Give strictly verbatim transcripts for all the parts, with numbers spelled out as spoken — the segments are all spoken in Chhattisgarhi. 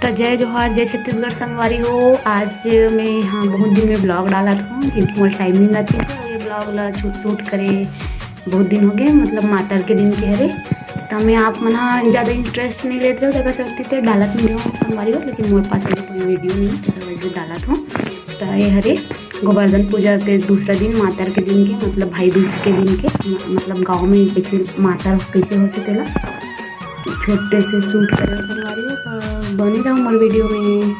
त जय जोहार, जय छत्तीसगढ़ संगवारी हो। आज मैं, हाँ, बहुत दिन में vlog डालत हूँ, क्योंकि मोर time नहीं रहती से ये vlog ला shoot, shoot करे बहुत दिन हो गए, मतलब मातर के दिन के हरे। त मैं आप मन ह ज़्यादा interest नहीं लेत रहो, तेकर सेती ते डालत नहीं रहो संगवारी हो, लेकिन मोर पास अभी कोई video नहीं, तेकर वजह से डालत हूँ। त ये हरे गोवर्धन पूजा के दूसरा दिन, मातर के दिन के, मतलब भाई दूज के दिन के, म-, मतलब गाँव में कैसे मातर कैसे होथे तेला छोटे से shoot करे संगवारी हो, त बने रहो मोर video में।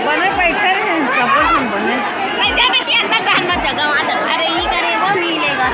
बने बैठे रहे, सब लोग हम बने। अरे, ई करे, वो मिलेगा।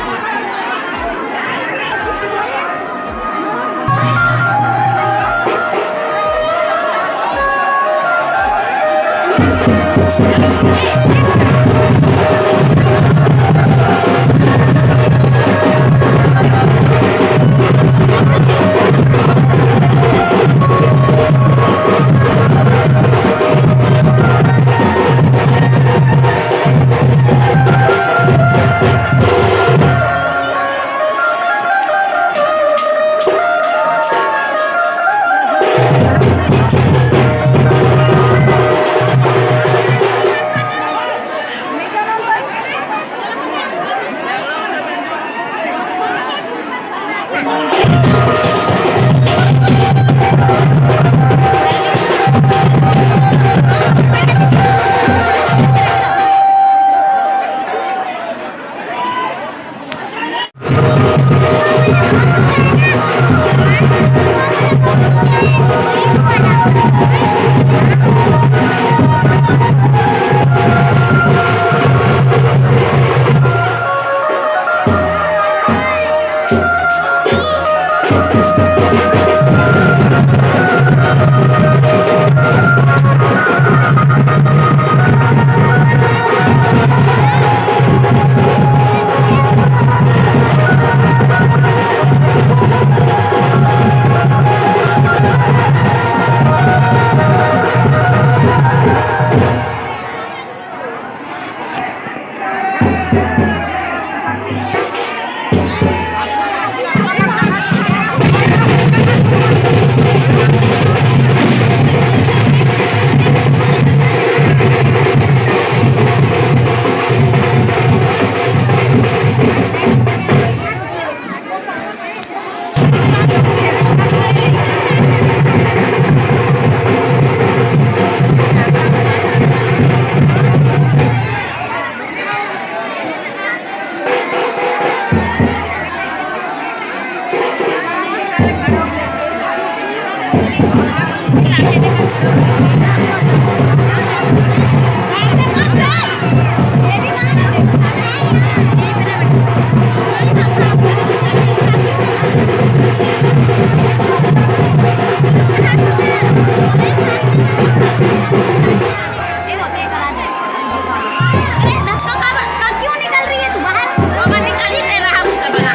अरे, धक्का का, का क्यों निकल रही है तू बाहर? बाबा निकल ही नहीं रहा, मुझे पता।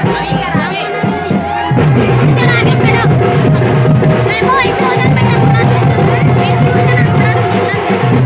चल आगे खड़ा हो। मैं वो ऐसे उधर बैठा, थोड़ा सा, एक उधर खड़ा, तू इधर से।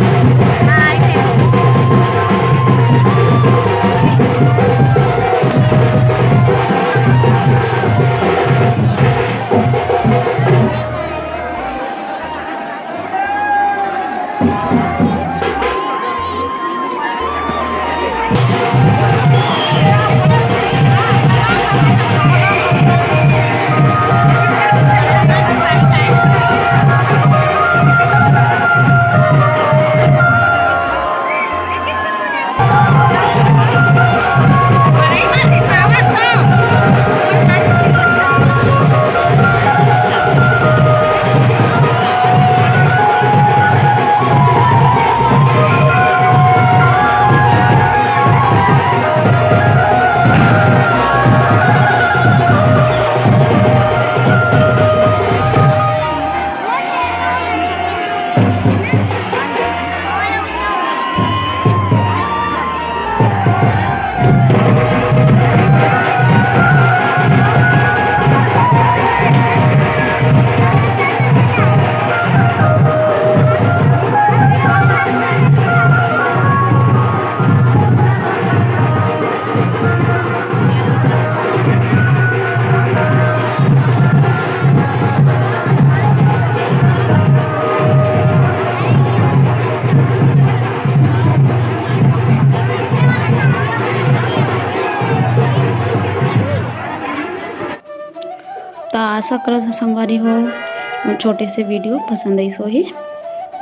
आशा करत हो संगवारी हो, मोर छोटे से वीडियो पसंद आइस होही।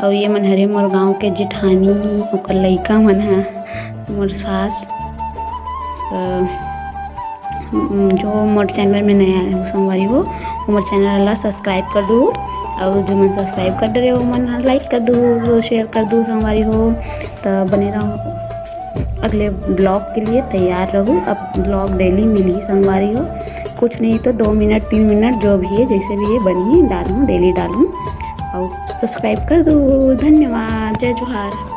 अउ ये मन हरे मोर गांव के जेठानी, ओकर लइका मन ह, मोर सास। त, उम, जो मोर चैनल में नया हो संगवारी हो, वो मोर चैनल ला सब्सक्राइब कर दू। अउ जो मन सब्सक्राइब कर डरे हो, मन ला लाइक कर दू, शेयर कर दू संगवारी हो। त बने रहो अगले ब्लॉग के लिए, तैयार रहू। अब ब्लॉग डेली मिली संगवारी हो, कुछ नहीं तो दो मिनट, तीन मिनट, जो भी है, जैसे भी है, बनी डालूँ, डेली डालूँ। अउ सब्सक्राइब कर दू। धन्यवाद, जय जोहार।